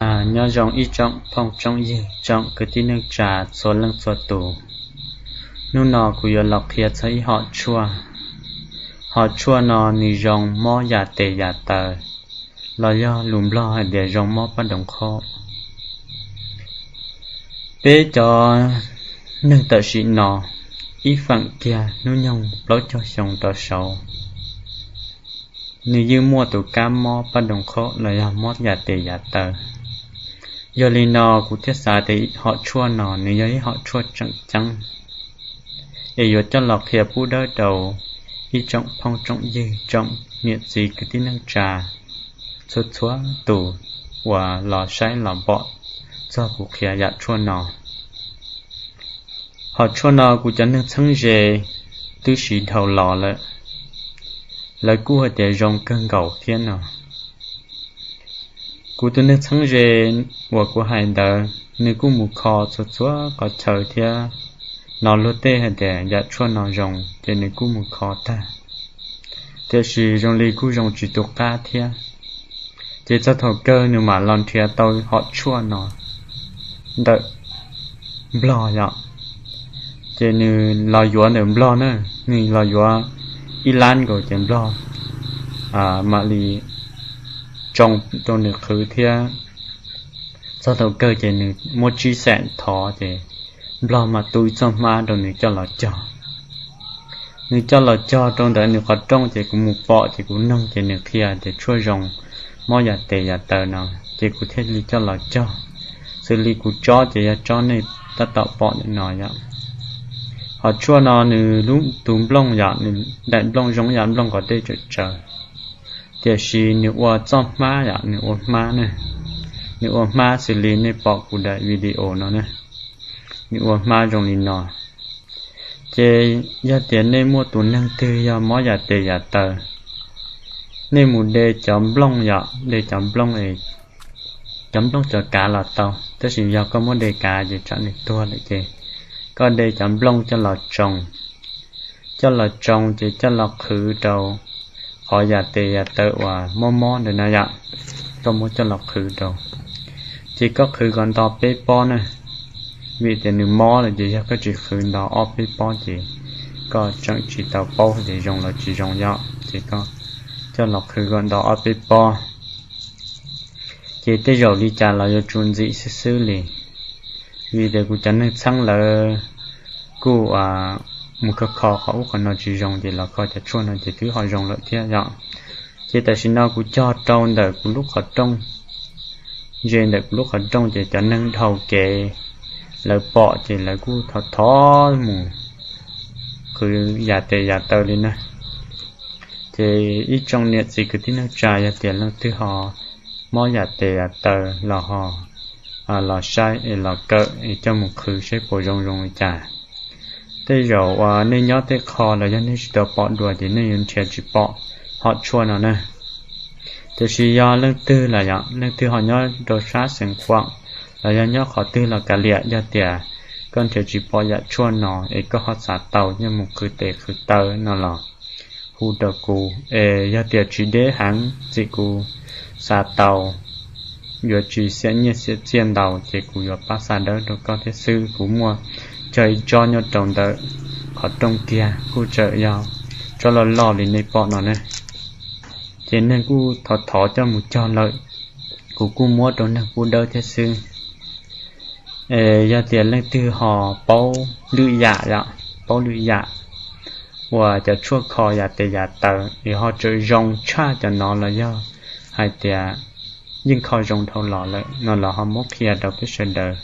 Nyob zoo ib tsoom phooj tsoom ywg tsoom kwv tij neej tsa txhua leej txhua tus. Hnub no kuv yuav los qhia txog ib hom tshuaj. Hom tshuaj no nws zoo mob yam tes yam taw, los yog lus Nplog hais tias zoo mob pab doos qhob. Peb cov neeg tam sim no, ib feem kiag hnub nyoog plaub caug xyoo rov saud, nws yeej muaj tus kab mob pab doos qhob los yog mob yam tes yam taw. Yog li no kuv thiaj xav tias hom tshuaj no nws yog ib hom tshuaj tseem ceeb, es yuav coj los qhia pub dawb rau ib tsoom phooj tsoom ywg tsoom niam txiv kwv tij neej tsa txhua txhua tus uas los saib los pom txog kuv qhia yam tshuaj no. Hom tshuaj no kuv cov neeg txheeb ze twb siv dhau los lawm, lawv kuj hais tias zoo kawg nkaus thiab no. Kuv tus neeg txheeb ze uas kuv hais ntawd, nws kuj mus kho txhua txhua qhov chaw thiab, hnov luag tej hais tias yam tshuaj no zoo ces nws kuj mus kho tag, tiam sis zoo li kuj zoo tsis tu qab thiab. Ces txog thaum kawg nws mam los nrhiav tau hom tshuaj no ntawm Nplog yom. Ces nws los yuav ntawm Nplog na, nws los yuav ib lab nkaus ces Nplog mam li tsoo rau nws qhwv thiab. Txog thaum kawg ces nws muab tsib xeem thov ces Nplog mam tu ib txoj hmab rau nws coj los cog. Nws coj los cog rau ntawm nws qhov rooj ces kuv mus pom ces kuv noog ces nws qhia tias tshuaj zoo mob yam tes yam taw no, ces kuv thiaj li coj los cog. Xws li kuv tsob ces yog tsob nej tab tom pom ntawm no yom. Hom tshuaj no nws lub tus nplooj yom, nws daim nplooj zoo yam nplooj qos dej tsawm tsawv, tiam sis nws ua txoj hmab yom, nws ua hmab ne, nws ua hmab xws li nej pom kuv daim video no ne, nws ua hmab zoo li no. Ces yog tias nej muaj tus neeg twg yog mob yam tes yam taw, nej mus de cov nplooj yom, de cov nplooj, cov nplooj cov kav los tau, tab sis yog koj muab de kav ces tsam nws tuag lawm ces koj de cov nplooj coj los tsoo, coj los tsoo ces coj los qhwv rau qhov yam tes yam taw uas mob mob ntawd na yom, koj muab coj los qhwv rau. Ces koj qhwv kom nto peb pob na, vim tias nws mob lawm ces yog koj tsis qhwv nto ob peb pob ces koj tseem tsis tau paub tias zoo los tsis zoo yom, ces koj coj los qhwv kom nto ob peb pob. Ces tej zaum li cas los yuav tsum ntxim xwb xwb li, vim tias kuv cov neeg txheeb lawv kuj mus kho kho qhov ub qhov no tsis zoo ces los kho cov tshuaj no ces twb ho zoo lawm thiab yom. Ces tam sim no kuv cog rau ntawm kuv lub qhov rooj, ze ntawm kuv lub qhov rooj ces cov neeg dhau kev lawv pom ces lawv kuj thov thov mus qhwv yam tes yam taw li na. Ces ib tsoom niam txiv kwv tij neej tsa yog tias leej twg ho mob yam tes yam taw los ho los saib es los kawm es coj mus qhwv seb puas zoo zoo li cas. Tej zaum uas nej nyob tej qho los yog nej tsis tau pom dua ces nej yuav nrhiav tsis pom hom tshuaj no na. Tiam sis yog leej twg los yom, leej twg ho nyob rau sab xeev khuam los yog nyob qhov twg los kav liam, yog tias koj nrhiav tsis pom yam tshuaj no es koj ho xav tau coj mus qhwv tes qhwv taw no los hu rau kuv es yog tias tsis deb heev txim kuv xav tau, yuav tsis xiam nyiaj xiam txiaj ntau ces kuv yuav pab xa dawb rau koj thiab xwb. Kuv muaj cog ib tsob nyob rau ntawm qhov rooj kiag kuj tseem yog tsob loj loj li nej pom no ne. Ces neeg kuj thov thov coj mus cog lawm, kuv kuj muab rau neeg pub dawb thiab xwb. Es yog tias leej twg ho paub lwm yam yom, paub lwm yam uas cov tshuaj kho yam tes yam taw es ho tseem zoo tshaj cov no los yog hais tias yeej kho zoo dhau los lawm no los ho muab qhia rau peb sawv daws,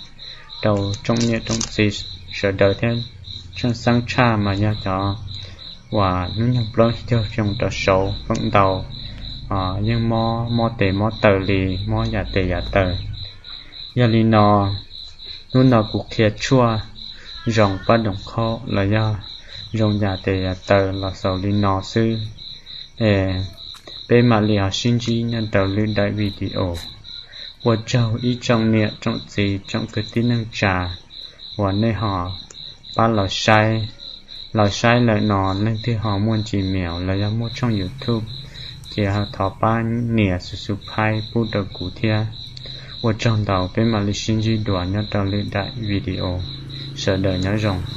rau tsoom niam tsoom txiv sawv daws thiab. Tseem ceeb tshaj mas yog cov uas hnub nyoog plaub caug xyoo rov saud feem ntau yeej mob mob tes mob taw li, mob yam tes yam taw. Yog li no, hnub no kuv qhia tshuaj zoo pab doos qhob los yog zoo yam tes yam taw los xaus li no xwb. Es peb mam li ho sib ntsib nyob rau lwm daim video. Ua tsaug ib tsoom niam tsoom txiv tsoom kwv tij neej tsa uas nej ho pab los saib. Los saib lawm no leej twg ho muaj Gmail los yog muaj tshooj YouTube ces ho thov pab nias subscribe pub rau kuv thiab. Ua tsaug ntau, peb mam li sib ntsib dua nyob rau lwm daim video. Sawv daws nyob zoo.